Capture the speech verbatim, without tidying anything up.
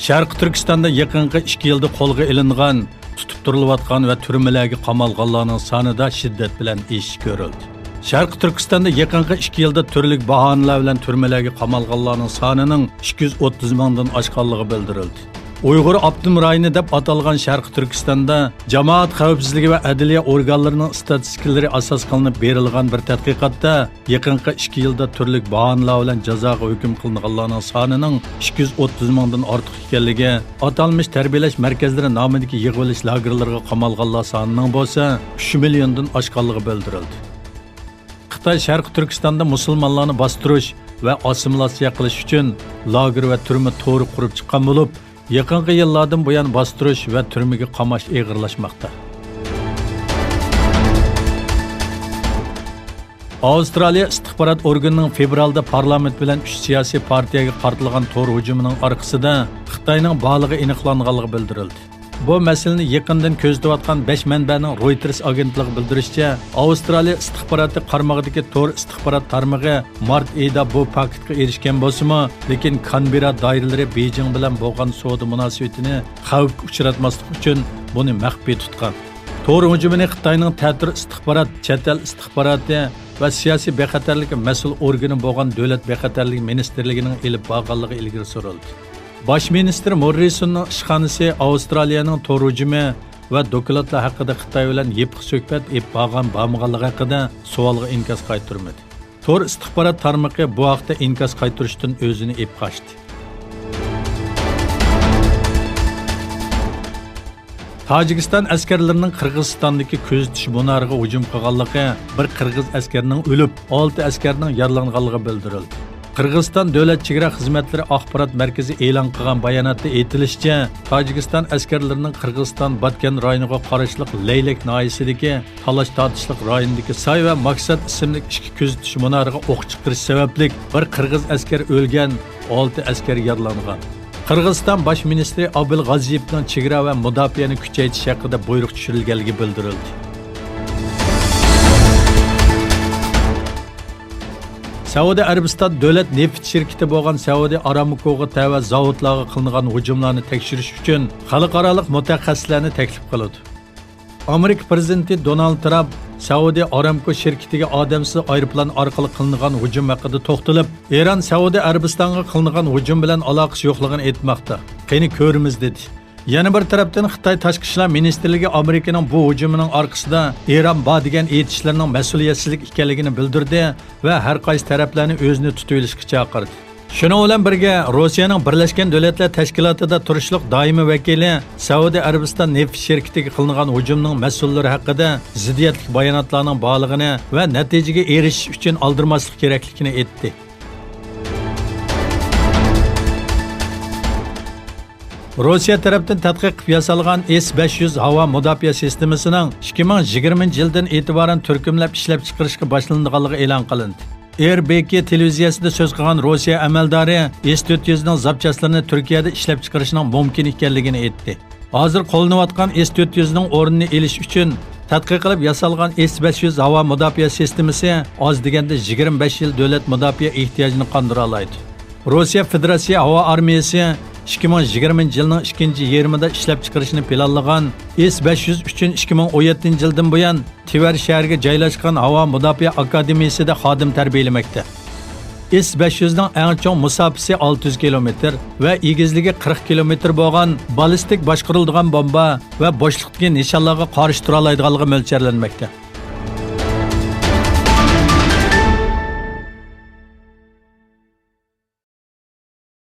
شەرقىي تۈركىستاندا يېقىنقى ئىككى يىلدا قولغا ئېلىنغان، تۇتۇپ تۇرۇلۇۋاتقان ۋە تۈرمىلەرگە قامالغانلارنىڭ سانىدا شىددەت بىلەن ئېشىش كۆرۈلدى. شەرقىي تۈركىستاندا يېقىنقى ئىككى يىلدا تۈرلۈك باھانىلەر بىلەن تۈرمىلەرگە قامالغانلارنىڭ سانىنىڭ ئىككى يۈز ئوتتۇز مىڭدىن ئاشقانلىقى بىلدۈرۈلدى. ئۇيغۇر ئاپتونوم رايونى دەپ ئاتالغان شەرقىي تۈركىستاندا جامائەت خەۋپسىزلىكى ۋە ئەدلىيە ئورگانلىرىنىڭ ئىستاتىستىكىلىرى ئاساس قىلىنىپ بېرىلغان بىر تەتقىقاتتا، يېقىنقى ئىككى يىلدا تۈرلۈك باھانىلەر بىلەن جازاغا ھۆكۈم قىلىنغانلارنىڭ سانىنىڭ ئىككى يۈز ئوتتۇز مىڭدىن ئارتۇق ئىكەنلىكى، ئاتالمىش تەربىيەلەش مەركەزلىرى نامىدىكى يىغىۋېلىش لاگېرلىرىغا قامالغانلار سانىنىڭ بولسا ئۈچ مىليوندىن ئاشقانلىقى بىلدۈرۈلدى. خىتاي شەرقىي تۈركىستاندا مۇسۇلمانلارنى باستۇرۇش ۋە ئاسسىمىلياتسىيە قىلىش ئۈچۈن لاگېر ۋە تۈرمە تورى قۇرۇپ چىققان بولۇپ، يېقىنقى يىللاردىن بۇيان باستۇرۇش ۋە تۈرمىگە قاماش ئېغىرلاشماقتا. ئاۋسترالىيە ئىستىخبارات ئورگىنىنىڭ فېۋرالدا پارلامېنت بىلەن ئۈچ سىياسىي پارتىيەگە قارىتىلغان تور ھۇجۇمىنىڭ ئارقىسىدا خىتاينىڭ بارلىقى ئېنىقلانغانلىقى بىلدۈرۈلدى. بۇ مەسىلىنى يېقىندىن كۆزىتىۋاتقان بەش مەنبەنىڭ رويتېرس ئاگېنتلىقى بىلدۈرۈشىچە، ئاۋسترالىيە ئىستىخباراتى قارمىقىدىكى تور ئىستىخبارات تارمىقى مارت ئېيىدا بۇ پاكىتقا ئېرىشكەن بولسىمۇ، لېكىن كانبېررا دائىرىلىرى بېيجىڭ بىلەن بولغان سودا مۇناسىۋىتىنى خەۋپكە ئۇچراتماسلىق ئۈچۈن بۇنى مەخپىي تۇتقان. تور ھۇجۇمىنى خىتاينىڭ تەتۈر ئىستىخبارات، چەت ئەل ئىستىخباراتى ۋە سىياسىي بىخەتەرلىككە مەسئۇل ئورگىنى بولغان دۆلەت بىخەتەرلىكى مىنىستىرلىكىنىڭ ئېلىپ بارغانلىقى ئىلگىرى سۈرۈلدى. باش مىنىستىر موررىسوننىڭ ئىشخانىسى ئاۋسترالىيەنىڭ تور ھۇجۇمى ۋە دوكلاتلار ھەققىدە خىتاي بىلەن يېپىق سۆھبەت ئېلىپ بارغان، بارمىغانلىقى ھەققىدە سوئالغا ئىنكاس قايتۇرمىدى. تور ئىستىخبارات تارمىقى بۇ ھەقتە ئىنكاس قايتۇرۇشتىن ئۆزىنى ئېلىپ قاچتى. تاجىكىستان ئەسكەرلىرىنىڭ قىرغىزىستاندىكى كۆزىتىش مۇنارىغا ھۇجۇم قىلغانلىقى، بىر قىرغىز ئەسكەرنىڭ ئۆلۈپ، ئالتە ئەسكەرنىڭ يارىلانغانلىقى بىلدۈرۈلدى. قىرغىزىستان دۆلەت چېگرا خىزمەتلىرى ئاخبارات مەركىزى ئېلان قىلغان باياناتتا ئېيتىلىشىچە، تاجىكىستان ئەسكەرلىرىنىڭ قىرغىزىستان باتكەن رايونىغا قاراشلىق لەيلەك ناھىيەسىدىكى تالاش-تارتىشلىق رايونىدىكى ساي ۋە ماكسات ئىسىملىك ئىككى كۆزىتىش مۇنارىغا ئوق چىقىرىش سەۋەبلىك بىر قىرغىز ئەسكەر ئۆلگەن، ئالتە ئەسكەر يارىلانغان. قىرغىزىستان باش مىنىستىرى ئابىل غازىيېۋنىڭ چېگرا ۋە مۇداپىئەنى كۈچەيتىش ھەققىدە بۇيرۇق چۈشۈرۈلگەنلىكى بىلدۈرۈلدى. سەئۇدى ئەرەبىستان دۆلەت نېفىت شىركىتى بولغان سەئۇدى ئارامكوغا تەۋە زاۋۇتلارغا قىلىنغان ھۇجۇملارنى تەكشۈرۈش ئۈچۈن خەلقئارالىق مۇتەخەسسىسلەرنى تەكلىپ قىلىدۇ. ئامېرىكا پىرېزىدېنتى دونالد ترامپ سەئۇدى ئارامكو شىركىتىگە ئادەمسىز ئايروپىلان ئارقىلىق قىلىنغان ھۇجۇم ھەققىدە توختىلىپ، ئىران سەئۇدى ئەرەبىستانغا قىلىنغان ھۇجۇم بىلەن ئالاقىسى يوقلۇقىنى ئېيتماقتا. قېنى كۆرىمىز، دېدى. يەنە بىر تەرەپتىن، خىتاي تاشقى ئىشلار مىنىستىرلىكى ئامېرىكىنىڭ بۇ ھۇجۇمىنىڭ ئارقىسىدا ئىران بار دېگەن ئېيتىشلىرىنىڭ مەسئۇلىيەتسىزلىك ئىكەنلىكىنى بىلدۈردى ۋە ھەر قايسى تەرەپلەرنى ئۆزىنى تۇتۇۋېلىشقا چاقىردى. شۇنىڭ بىلەن بىرگە، روسىيەنىڭ بىرلەشكەن دۆلەتلەر تەشكىلاتىدا تۇرۇشلۇق دائىمىي ۋەكىلى سەئۇدى ئەرەبىستان نېفىت شىركىتىگە قىلىنغان ھۇجۇمنىڭ مەسئۇللىرى ھەققىدە زىددىيەتلىك باياناتلارنىڭ بارلىقىنى ۋە نەتىجىگە ئېرىشىش ئۈچۈن ئالدىرىماسلىق كېرەكلىكىنى ئېيتتى. روسىيە تەرەپتىن تەتقىق قىلىپ ياسالغان ئېس بەش يۈز ھاۋا مۇداپىئە سىستېمىسىنىڭ ئىككى مىڭ يىگىرمىنچى يىلدىن ئېتىبارەن تۈركۈملەپ ئىشلەپچىقىرىشقا باشلىنىدىغانلىقى ئېلان قىلىندى. ئېر بې كې تېلېۋىزىيەسىدە سۆز قىلغان روسىيە ئەمەلدارى ئېس تۆت يۈزنىڭ زاپچاسلىرىنى تۈركىيەدە ئىشلەپچىقىرىشنىڭ مۇمكىن ئىكەنلىكىنى ئېيتتى. ھازىر قوللىنىۋاتقان ئېس تۆت يۈزنىڭ ئورنىنى ئېلىش ئۈچۈن تەتقىق قىلىپ ياسالغان ئېس بەش يۈز ھاۋا مۇداپىئە سىستېمىسى ئاز دېگەندە يىگىرمە بەش يىل دۆلەت مۇداپىئە ئېھتىياجىنى قاندۇرالايدۇ. روسىيە فېدېراتسىيە ھاۋا ئارمىيەسى ئىككى مىڭ يىگىرمىنچى يىلنىڭ ئىككىنچى يېرىمىدا ئىشلەپچىقىرىشنى پىلانلىغان ئېس بەش يۈز ئۈچۈن ئىككى مىڭ ئون يەتتىنچى يىلدىن بۇيان تىۋەر شەھىرىگە جايلاشقان ھاۋا مۇداپىئە ئاكادېمىيىسىدە خادىم تەربىيەلىمەكتە. ئېس بەش يۈزنىڭ ئەڭ چوڭ مۇساپىسى ئالتە يۈز كىلومېتىر ۋە ئېگىزلىكى قىرىق كىلومېتىر بولغان بالىستىك باشقۇرۇلىدىغان بومبا ۋە بوشلۇقتىكى نىشانلارغا قارشى تۇرالايدىغانلىقى مۆلچەرلەنمەكتە.